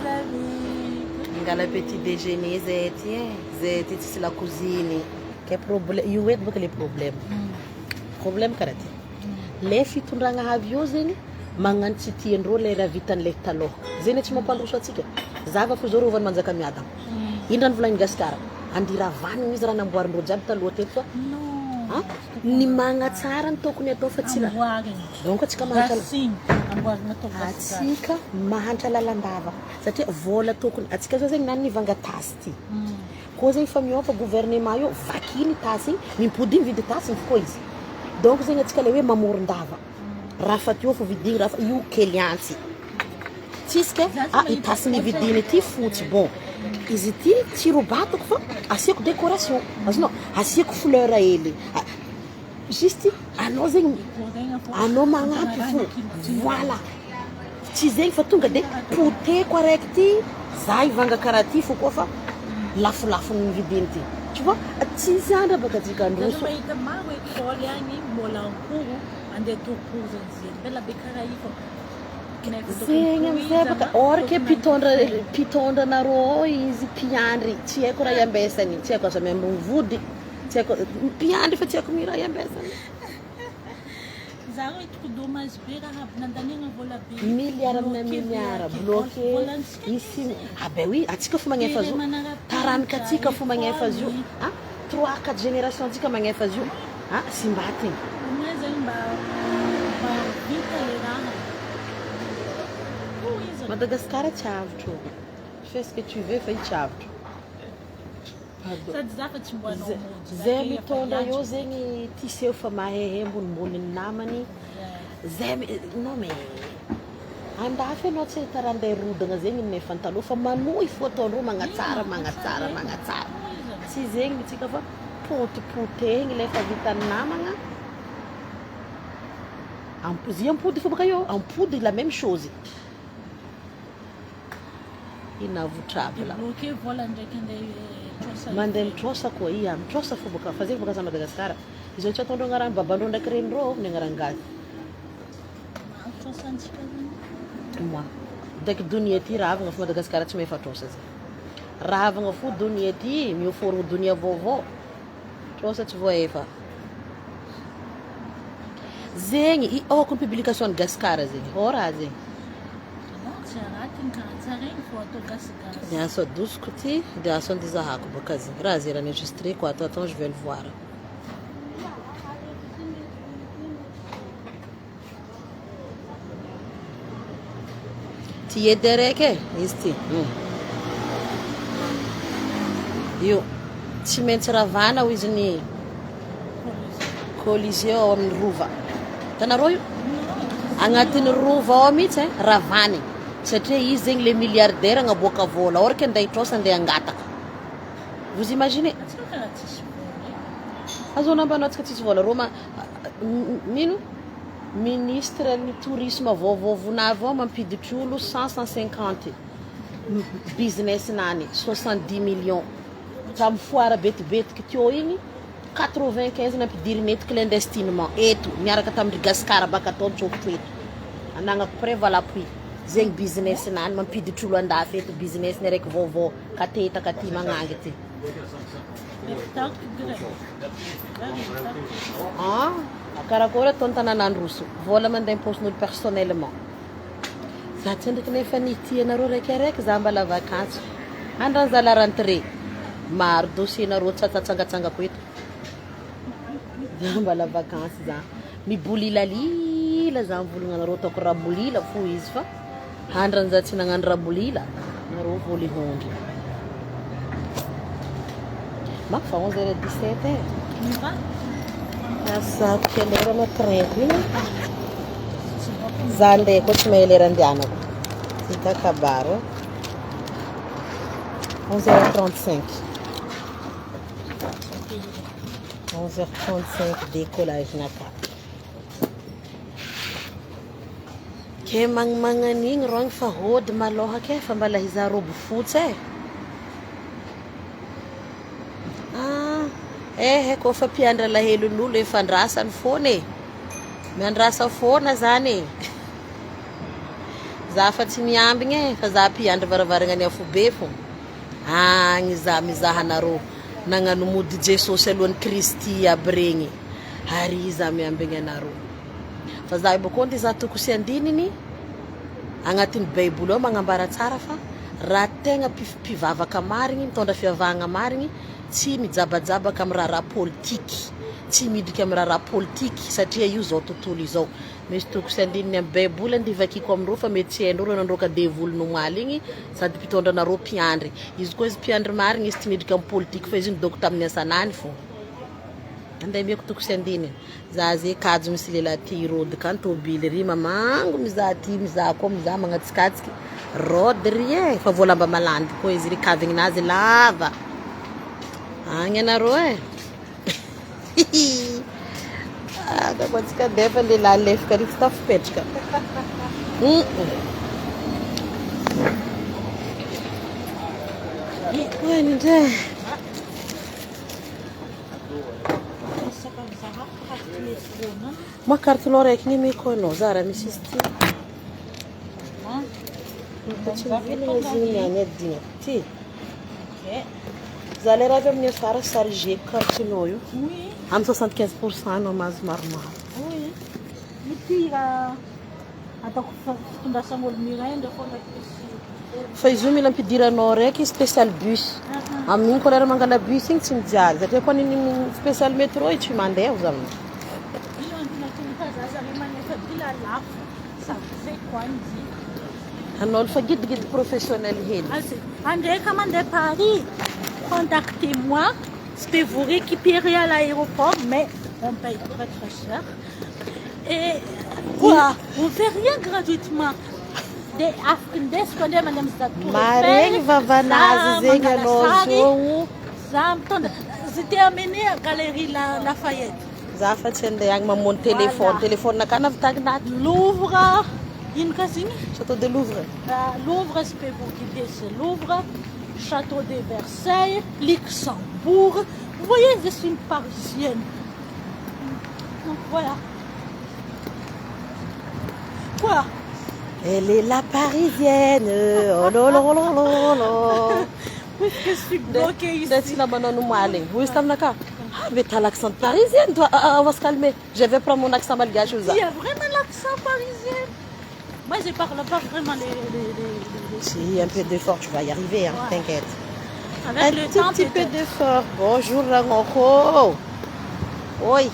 amis. Mangala petit déjeuner zay aty e, zay aty tsisy lakoziny. Ke problème io eto bôka le problème. Problème karaha ty. Le fitondragna avy eo zegny magnano tsy tiandreo le raha vitan'le taloha. Zegny tsy mampandroso antsika. Zava fo zao rovan'i Manjakamiadana. Ino raha novolagnin'i Gasikara? Andeha ravanina izy raha namboarindreo jiaby taloha teto fa Non. Ny magnatsara no tokony atao fa tsy raha. Amboarina. Donc antsika mahantra Gasy. Amboarina atao gasigasy. Atsika mahantra lalandava satria vola tokony atsika zao zegny na nivanga tasy ty. Koa zegny fa miôva gouvernement io vakiny tasy igny mimpody mividy tasy igny koa izy. Donc zegny atsika le hoe mamoron-dava. Raha fa teo fo vidigny raha fa io kely antsy. Tsisy ke ah i tasy nividiny ity fotsy bon izy ity tsy robatako fa asiako décoration azonao asiako fleur hely juste anao zegny anao magnampy fo voilà tsy zegny fa tonga de poteko araiky ty za hivanga karaha ty fo koa fa lafolafo ny vidiny ty tu vois tsisy andra baka atsika Nareo androso mahita maro école agny mbola en cours andeha tokozany zegny mbela be karaha io fô. Zegny amizay baka or ke mpitondra mpitondra anareo ao izy mpiandry tsy haiko raha iambesany tsy haiko aza miambigny vody tsy haiko mpiandry fa tsy haiko ny raha iambesany. Za hitako dommage be raha avy nandaniana vola be. Milliard amina milliard bloqué ici ah ben oui atsika fo magnefa azy io taranaka atsika fo magnefa azy io ah trois quatre génération atsika magnefa azy io ah simbatigny. Au moins zegny mba mba vita le raha. Tohizana. Madagascar tsy avotro fais ce que tu veux fa io tsy avotro. Pardon. Sady za fa tsy mbo anao mody. Zay mitondra eo zegny ty seho fa mahehe ambonimbony namany zay non mais andafy anao tsy ahita raha andeha rodagna zegny nefa taloha fa manohy fo ataondreo magnatsara magnatsara magnatsara tsy zegny tsika fa potipotehigny le efa vitan'ny namagna amp- zy ampody fo baka eo ampody la même chose inavotrabla Débloqué vola ndraiky andeha trosa. Mandeha mitrosa koa ia, mitrosa fo bôka fa zegny bôka za Madagasikara. Izy io tsy ataondreo agnaran'ny babandreo ndraiky renindreo ny agnaran'ny gazy. Maro trosantsika zany. Moi. Ndraiky donia ty ravagna fa Madagasikara tsy mahefa trosa zegny. Ravagna fo donia ty, miforogno donia vaovao. Trosa tsy voahefa. Zegny, i ôko ny publication ny Gasikara zegny. Ô raha zegny. Non, tsy raty ny karaha tsaraigny fô atao gasigasy. De aso adosiko ty, de aso andizahako bôka zegny. Raha zay raha ni-enregistreko ato, attends je vais le voir. Ty edy araiky e, izy ty. Io tsy maintsy ravana hoy izy ny Colisée ao amin'ny rova. Hitanareo io? Agnatin'ny rova ao mihitsy e, ravany. Satria izy zegny le milliardaire agnaboaka vola. Or que andeha hitrosa andeha hangataka. Vous imaginez? Atsika karaha tsisy vola e. Azonao ambanao atsika tsisy vola. Rô ma mino? Ministre ny tourisme vaovao vonavy ao mampiditry olo 100 150 business nany 70 millions. Tamin'ny foire betibetiky teo igny 95 nampidiriny eto clandestinement eto niaraka tamin'ny Gasikara baka atao nitsofotro eto. Anagnako preuve à l'appui. Zegny business nany mampiditry olo andafy eto business ny araiky vaovao katetaka aty magnangy ty. Ah, karakory ataony tanàna Androso. Vola mandeha am-paosin'olo personnellement. Za tsy ndraiky nefa nitia anareo raiky araiky za mbala vakansy. Andrany za la rentrée. Maro dossier nareo tsatsatsanga-tsangako eto. Za mbala vakansy za. Mibolilalila za mivolagna anareo ataoko rabolila fo izy fa andrany za tsy nagnano rabolila. Nareo voly hondry. Ma fa 11h17 e. Asa quelle heure no train-ko igny? Za ndeha koa tsy mahay lera andehanako. Vita kabaro. 11h35. 11h35 décollage naka. Ke magnimagnan'igny rô fa hody malôha ke fa mbala hizaha robe fotsy e. Ah, eh koa fa mpiandry alahelon'olo efa andrasany foana e. Miandrasa foana zany e. Za fa tsy miambigny e, fa za mpiandry varavaragna ny afobe fô. Agny za mizaha anareo nagnano mody Jesosy alohan'i Kristy aby regny. Ary za miambigny anareo. Fa za io bôko ndeha za toko sy andininy agnatin'ny baiboly ao magnambara tsara fa raha tegna mpivavaka marigny, mitondra fivavahagna marigny, tsy mijabajabaka amin'ny raharaha politiky, tsy midriky amin'ny raharaha politiky satria io zao tontolo izao. Misy toko sy andininy amin'ny baiboly andeha vakiko amindreo fa mety tsy haindreo reo nandroaka devoly nomaly igny sady mpitondra anareo mpiandry. Izy koa izy mpiandry marigny izy tsy midriky amin'ny politiky fa izy nidoko tamin'ny asanany fô. Andeha amiako toko sy andininy. Za ze kajo misy lehilahy ty rôdy ka ny tôbily ry mamango mizaha ty mizaha koa mizaha magnatsikatiky rôdy ry e fa voa lamba malandy koa izy ry kavigninazy lava agny anareo e. Ataoko antsika nefa lehilahy lefaka ry tsy tafipetraka. Hoany indray. Ma carte-nao raiky igny ameko anao, za raha misy izy ty. Tsy mivilagna izy igny niany adinako ty. Za le raha avy amin'ny afara chargé carte-nao io. Amin'ny 75% anao mahazo maromaro. Oui. Ity raha ataoko fitondrasan'olo mirindra foana misy. Fa izy io mila ampidiranao raiky spécial bus. Amin'igny koa lera mangala bus igny tsy mijaly satria koa niny spécial métro io tsy mandeha ho za. Io antony atonta zaza re manefa bila lafo. Ça fait quoi izy? Anao fa gidigidy professionnel hely. Andreka mandeha Paris, contactez-moi. Je peux vous récupérer à l'aéroport, mais on paye très très cher. Et quoi? On fait rien gratuitement. De afaka indesiko andeha mandeha mizaha tour Maregny vavanazy zegny anao zao. Za mitondra, je t'ai amené à Galerie La Lafayette. Za fa tsy andeha agny mamono téléphone. Téléphone nakà navitagny naty. Louvre, ino ka izy igny? Château de Louvre. Louvre, je peux vous guider chez Louvre, Château de Versailles, Luxembourg. Vous voyez, je suis une Parisienne. Donc voilà. Quoi? Elle est la parisienne. Oh lo lo lo lo lo. Puisque je suis bloquée ici. Ndray tsy namanao nomaly igny. Hoy izy taminaka, ah mais t'as l'accent parisienne toi. Ah, ah, on va se calmer. Je vais prendre mon accent malgache ou ça. Il y a vraiment l'accent parisien. Moi, je parle pas vraiment les Si, un peu d'effort, tu vas y arriver, hein, Ouais. t'inquiète. Avec Un le tout temps, petit peu peut-être. d'effort. Bonjour, Rangoko. Oi.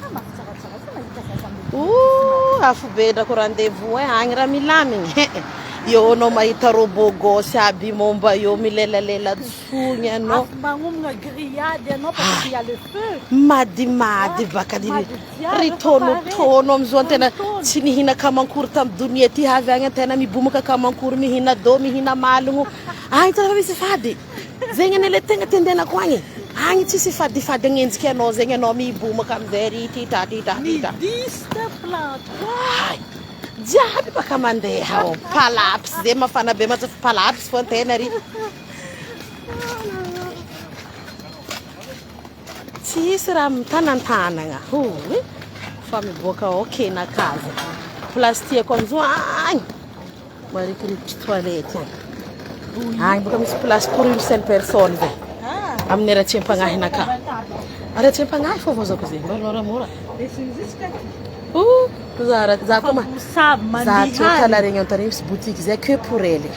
Ah, mahatsaratsara fa mahita zaza Ouh, afobe drako rendez-vous hein, agny raha milamigny. Eo anao mahita robot gosy aby momba eo milelalela tsogny anao. Afo magnomagna grillade ianao parce qu'il y a le feu. Madimady baka Mady jiaby, ry tonotono amizao antena Tonotono. tsy nihina kamankory tamin'ny donia ty avy agny antena mibomaka kamankory mihina do mihina malogno agny tsara fa misy fady zegny ane le tegna tiandenako agny agny tsisy fadifady agnenjiky anao zegny anao mibomaka amizay ry tita tita tita Midiste plan 3. Ay, jiaby baka mandeha ao palapsy zay mafana be matsafo palapsy fo antena ry tsisy raha mitanantanagna hoy fa miboaka ao kenakaza place tiako amizao agny marikirikitry toilette agny agny boka misy place pour une seule personne zay Ah. amin'ny aratsiam-pagnahinaka aratsiam-pagnahy fô vozako zegny mba moramora Oh, za za koa ma Famosavy za mandiha. tsotra la Réunion tany misy boutique zay que pour elle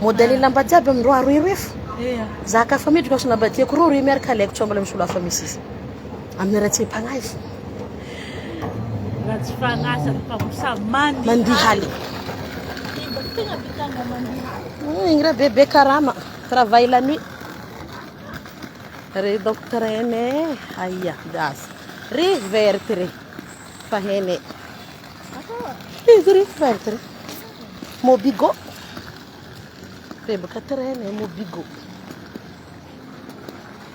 modèle lamba jiaby amindreo aroeroe fo Yeah. za ka fa miditra kaso lamba tiako roa roe miaraka alaiko tsy mbola misy olo hafa misy izy amin'ny aratsiam-pagnahy fo Raha tsy fagnasany famosavy mandiha. mandihaly Tegna vitana mandiha. Igny raha bebe karama travail la nuit re donc train aia das ry verte re fa hene izy ry verte re Mobigo re baka train Mobigo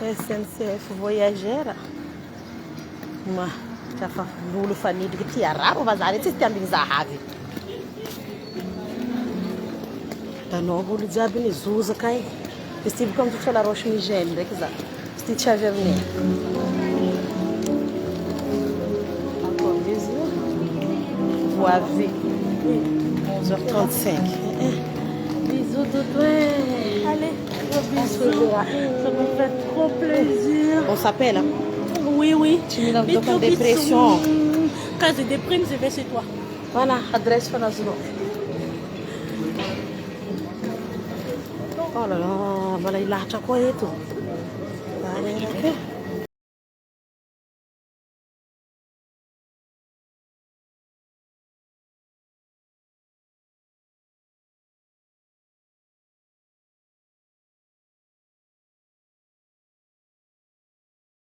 SNCF voyageur ma fa olo fa nidriky ty arabo fa za re tsisy tiambigny zahavy Tanao olo jiaby nizozaka e. Izy ty boka mijotso la Roche Migel ndraiky za. Izy ty tsy avy aminay. Voavy 11h35. Bisous, doudou. Allez, gros bisous. Ça me fait trop plaisir. On s'appelle, hein? Oui. Tu mets dans Bisous, ta dépression. Bisous. Quand je déprime, je vais chez toi. Voilà, adresse fanazonao. Oh là là, mbola hilahatra koa eto. Zany.